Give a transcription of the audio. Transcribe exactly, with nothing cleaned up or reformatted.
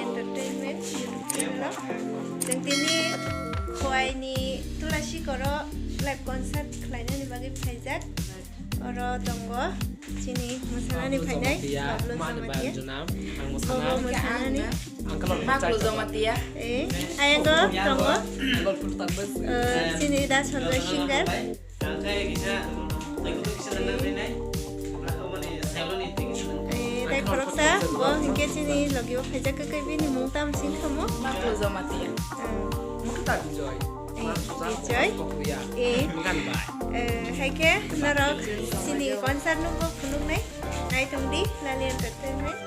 Entertainment YouTube channel o. Chwng tini Khowai ni Tulasi Koro live concert khlainani bagwi phaijak. Oro tongo chini mwsanani phainai Pablo Jamatia. Ang mwsana. Bobo mwsanani. Maklo Jamatia. Eh, ayango tongo. Eh, chini da Sanjay singer. Eh, tei khoroksa bo hinkhe chini logi o phaijak, kwkwi bini mung tamo sing kha mo? Maklo Jamatia. Hmm. Mukta Bijoy. Eh, Bijoy. Eh, eh, hai khe norok chini concert nungbo phunuknai. Nai tong di, Lali Entertainment.